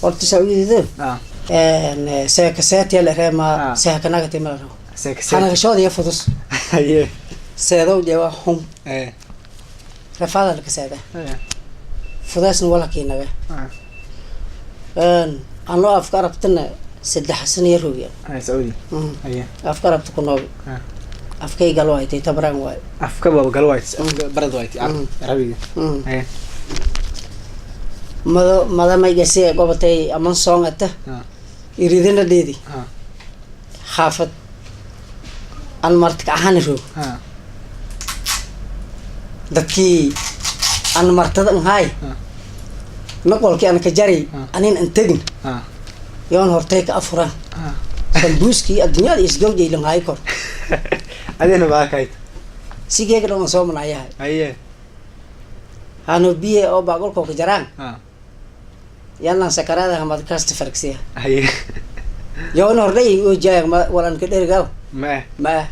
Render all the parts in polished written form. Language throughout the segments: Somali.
Horta Sacuudida seekaseetiya la reema. Seekanagati ma la rabo. Seekaseet. Hanagashooda iyo fudus. Seedow jewa hum. Rafaada laka seeda. Fudeesna wala kiinaga. Anoo afka arabtana 3 sano iyo rogiya. Sacuudi. Afka arabta ku noobi. Afkay galo aytay tabraan waayo. Afka baba gal waayt, afka barad waayt carabiga. Mado madamayga si gobatay aman soongata. Iridina dheedi. Xaafad an martika ahaan roog. Dadkii an martada nhaay. Noqolkii an ka jari. Anin an tegin. Yoon hortay ka afuran. Sambuuskii adduunyada isgowjay lanhaay kor. Adina baa kayd. Sigeega dhan soo manayahay. Hano biye oo baaqolkoo ka jaraan. Yallan sakaraada hamad kasta fargsiya. Yoon hordhay oo jaayag ma walan ka dhergaaw. Ma. Ma.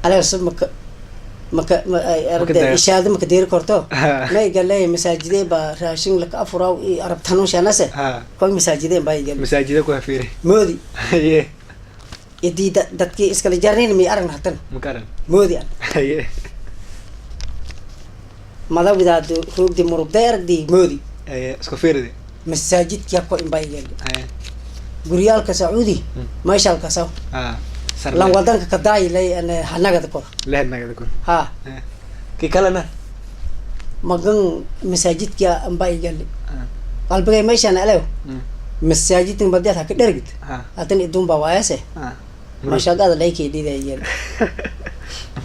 Aleeso maka maka aragtay. Dayo. Ishaada maka deeri korto. May galay masaajidee baa raashin laka afuraw i arab tanuun shanase. Koy masaajideen baa igal. Masaajida ku hafiire. Moodi. Idii dadkii iskala jarnayn may aragna hatan. Makaran. Moodi an. Mada widaado roogdi murugday aragdii moodi. Isku fiiridi. Masaajidkii ko inbaa igal. Guryaalka Sacuudi. Meeshaalka saw. Lan wadanka kadaayi lay hanagada kor. Lehed nagada kor. Ha. Kii kalena. Magan masaajidkii anbaa igal. Qalbigay meeshaan alew. Masaajidkan badeed ha ka dhergid. Hadan idun baa waayase. Mashaqada laykay dhidayel.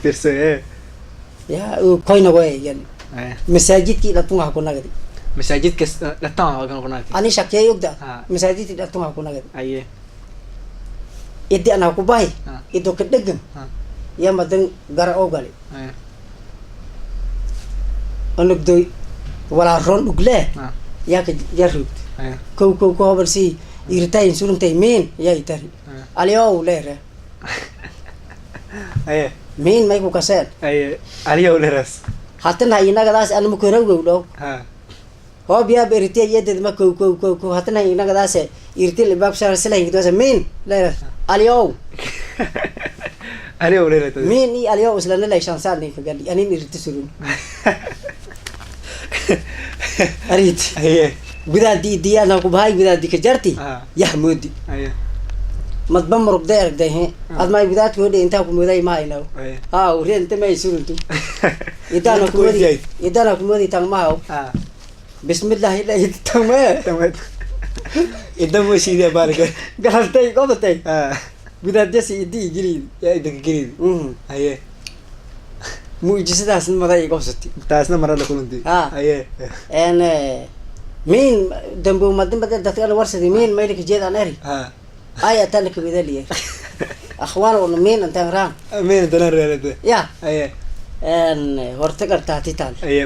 Fiirso ee. Ya koyna waayel. Masaajidkii dhatun ha ku nagadi. Masaajidka dhatan waa kan kunaati. Ani shakiyay ogda. Masaajidkii dhatun ha ku nagadi. Idi an ha ku bahi. Ido ka dhegan. Ya madan gara oo gali. Onugdoy walaa roon dhuglee. Yaa ka yaa roogti. Kow kow ko hobal si iritayin suruntay miin yaa itari. Aliyow leere. Miin may ku kaseen. Aliyow leeras. Hatan ha inagadaas anima korawgow dhow. Hoob yaab eritiya yedeed ma kow kow kow kow hatan ha inagadaase irtil baab shar silahin miin leere aliyow. Aliyow leeras. Miin i aliyow islana lay shansaan ninka gali anin irti surun arit. Gudaadi idiyana ku bahay gudaadi ka jarti. Yah moodi. Madba murugday aragday he ad may gudaadka hodhe intaa ku mooday ma haynaw. Ha ureen inta may suruntu idana ku moodi idana ku moodi tang mahaw. Bismillah ilahi tangma. Tamam. Idan mo sidiya baarka. Galantay gobatay gudaadyasi idi igiliid. Yaa idanka gelid. Muujisadaasna maday igobsatay. Taasna mara la kulantay. En miin dambo madin badan dadka warsadi miin maylka jeedaan eri. Ay atana kabidaliye akhwaan oo miin antaan raan. Meen dalan reerade. Ya. Haye. En horta gartaati taal.